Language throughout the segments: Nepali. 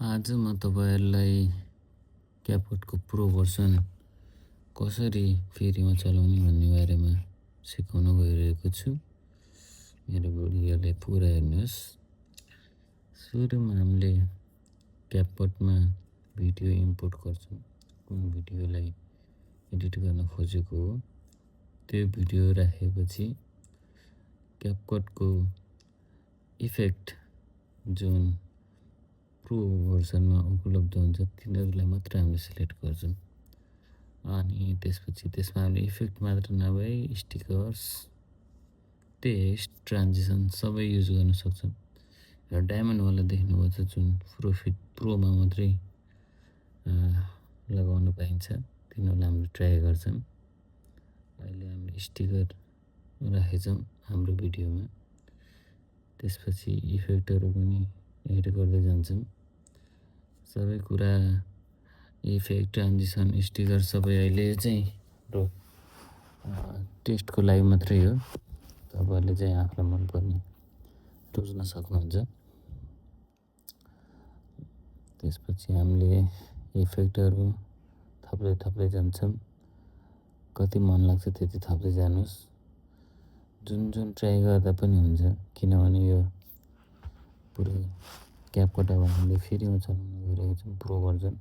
आज म तपाईहरुलाई क्यापकटको प्रो भर्सन कसरी फेरिमा चलाउने भन्ने बारेमा सिकाउन गइरहेको छु। मेरो भिडियोलाई पुरा हेर्नुस्। सुरुमा हामीले क्यापकटमा भिडियो इम्पोर्ट गर्छौं। कुन भिडियोलाई एडिट गर्न खोजेको हो त्यो भिडियो राखेपछि क्यापकटको इफेक्ट जुन प्रो भर्सनमा उपलब्ध हुन्छ तिनीहरुलाई मात्र हामीले सिलेक्ट गर्छौं। अनि त्यसपछि त्यसमा हामीले इफेक्ट मात्र नभई स्टिकर्स, टेक्स्ट, ट्रान्जिसन सबै युज गर्न सक्छौं। र डायमन्ड वाला देख्नुभयो त जुन प्रोमा मात्रै लगाउन पाइन्छ तिनीहरुलाई हामीले ट्राई गर्छौं। अहिले हामीले स्टिकर राखेछौं हाम्रो भिडियोमा। त्यसपछि इफेक्टहरु पनि एड गर्दै जान्छौं। सबै कुरा इफेक्ट, ट्रान्जिसन, स्टिकर सबै अहिले चाहिँ टेस्टको लागि मात्रै हो। तपाईहरुले चाहिँ आफुलाई मन पर्ने रोज्न सक्नुहुन्छ। त्यसपछि हामीले इफेक्टहरु थप्दै जान्छौं। कति मन लाग्छ त्यति थप्दै जानुस्। जुन ट्राई गर्दा पनि हुन्छ किनभने यो पुरै क्यापकट अब हामीले फ्रीमा चलाउन गइरहेको छौं प्रो भर्जन।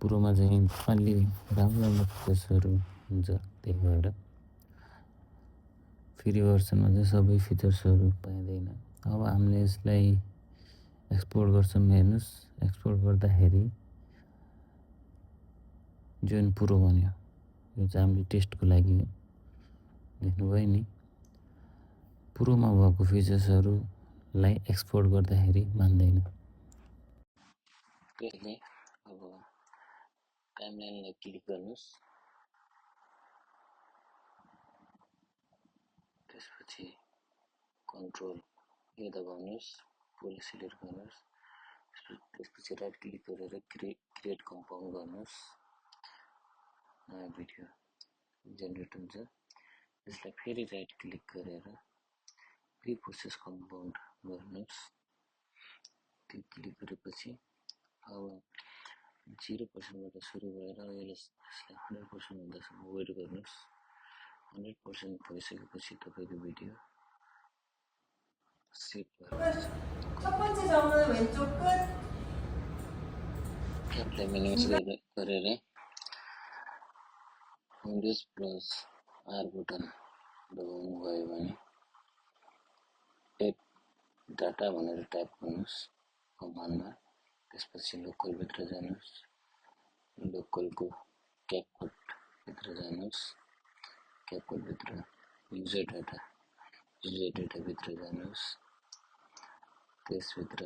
प्रोमा चाहिँ अलि राम्रो फिचर्सहरु हुन्छ त्यही भएर। फ्री भर्सनमा चाहिँ सबै फिचर्सहरु पाइँदैन। अब हामीले यसलाई एक्सपोर्ट गर्छौं हेर्नुस्। एक्सपोर्ट गर्दाखेरि जुन प्रो बन्यो यो चाहिँ हामीले टेस्टको लागि हो। देख्नुभयो नि प्रोमा भएको फिचर्सहरुलाई एक्सपोर्ट गर्दाखेरि मान्दैन। त्यसले अब टाइमलाइनलाई क्लिक गर्नुस्। त्यसपछि कन्ट्रोल ए दबाउनुस्, पुरै सिलेक्ट गर्नुस्। त्यसपछि राइट क्लिक गरेर क्रिएट कम्पाउन्ड गर्नुस्। नयाँ भिडियो जेनेरेट हुन्छ। यसलाई फेरि राइट क्लिक गरेर प्री प्रोसेस कम्पाउन्ड गर्नुस्। त्यो क्लिक गरेपछि अब 0% बाट सुरु भएर यसलाई 100% हुँदासम्म वेट गर्नुस्। 100% भइसकेपछि तपाईको भिडियो सेभ गर्नुस्। 첫 번째 점은 왼쪽 끝. क्यापलाई मिनिमाइज गरेर विन्डोज प्लस आर बटन दबाउनु भयो भने एड डाटा भनेर टाइप गर्नुस् कमान्डमा। त्यसपछि लोकल भित्र जानुस्। लोकलको क्यापकट भित्र जानुस्। क्यापकट भित्र युजर डाटा भित्र जानुस्। त्यसभित्र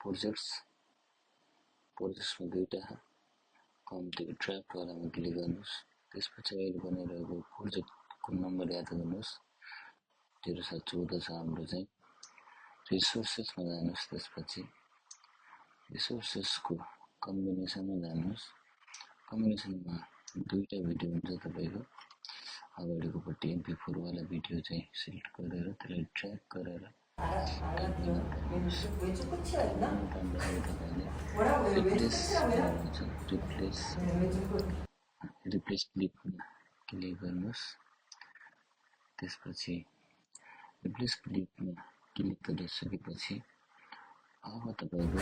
प्रोजेक्ट्समा दुईटा कम्प्लिट ट्र्याक वालामा क्लिक गर्नुस्। त्यसपछि अहिले बनाइरहेको प्रोजेक्टको नम्बर याद गर्नुस्। 0714 छ हाम्रो चाहिँ। रिसोर्सेसमा जानुस्। त्यसपछि रिसोर्सेसको कम्बिनेसनमा जानुस्। कम्बिनेसनमा दुईटा भिडियो हुन्छ तपाईको। अगाडिकोपट्टि MP4 वाला भिडियो चाहिँ सिलेक्ट गरेर त्यसलाई ट्र्याक गरेर 왼쪽 끝이야 있나? रिप्लेस क्लिपमा क्लिक गर्नुस्। त्यसपछि रिप्लेस क्लिपमा क्लिक गरिसकेपछि अब तपाईको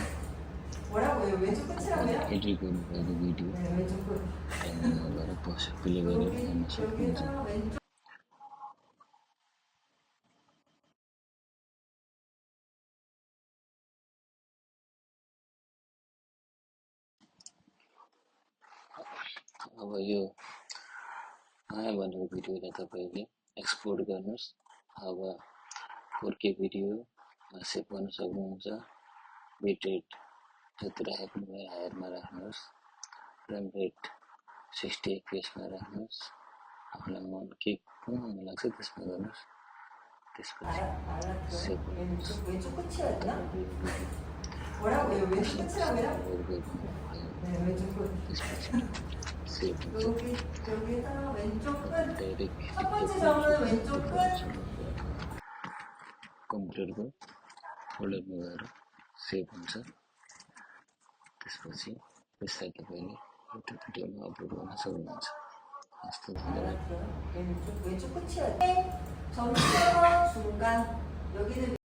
एडिट गर्नुभएको भिडियो टाइमलाइनमा गएर प्ले गरेर हेर्न सक्नुहुन्छ। अब यो नयाँ बनेको भिडियोलाई तपाईले एक्सपोर्ट गर्नुस्। अब 4K भिडियोमा सेभ गर्न सक्नुहुन्छ। बिट रेट जति राख्नु भयो हायरमा राख्नुस्। फ्रेम रेट 60 fps मा राख्नुस्। आफुलाई के कुन मन लाग्छ त्यसमा गर्नुस्। त्यसपछि सेभ गर्नुस्। 왼쪽 끝이야 있나? 왼쪽 끝. 여기다 왼쪽 끝. 첫 번째 점은 왼쪽 끝. कम्प्युटरको फोल्डरमा गएर सेभ हुन्छ। त्यसपछि यसलाई तपाईँले युट्युब भिडियोमा अपलोड गर्न सक्नुहुन्छ। हस्त धन्यवाद। 왼쪽 끝이야. 점수에서 중간 여기는